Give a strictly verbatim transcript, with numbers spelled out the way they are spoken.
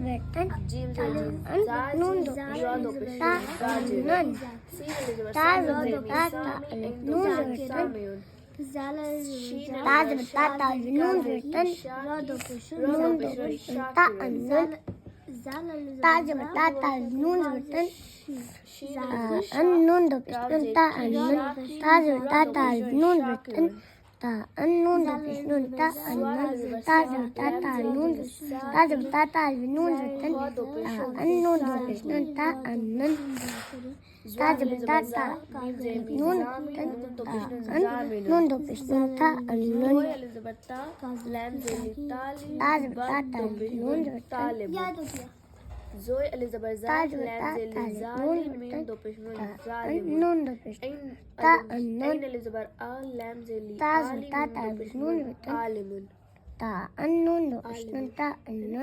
ورتن۔ Jam زیر jam. زا نون جیم۔ دو۔ را دو پیش۔ تا۔ نون۔ سین الف زبر۔ تا۔ سا۔ زیر میم۔ تا۔ تا۔ الف۔ نون۔ ورتن۔ زال۔ تا۔ زیر تا۔ تا۔ نون۔ ورتن۔ نون۔ دو۔ تا۔ ان۔ نون۔ تا۔ زیر تا۔ تا۔ نون۔ ورتن۔ ان۔ نون۔ دو۔ تا۔ ان۔ تا۔ زیر تا۔ تا۔ نون۔ ورتن۔ تا۔ ان۔ نون۔ دو۔ تا۔ ان۔ تا۔ زیر تا۔ تا۔ نون۔ تا۔ زیر تا۔ تا۔ نون۔ ورتن۔ تا۔ ان۔ نون۔ دو۔ تا۔ ان۔ تا۔ زیر تا۔ تا۔ نون۔ ورتن۔ تا۔ ان۔ نون۔ دو۔ تا۔ ان۔ تا۔ زیر تا۔ تا۔ نون۔ ورتن۔ زوی الف زبر زا۔ تا۔ زیر تا۔ تا۔ نون۔ ورتن۔ تا۔ ان۔ نون۔ دو۔ تا۔ ان۔ عین الف زبر آ، لام زیر لی۔ تا۔ زیر تا۔ تا۔ نون۔ ورتن۔ عالمون۔ تا۔ ان۔ نون۔ دو۔ تا۔ ان۔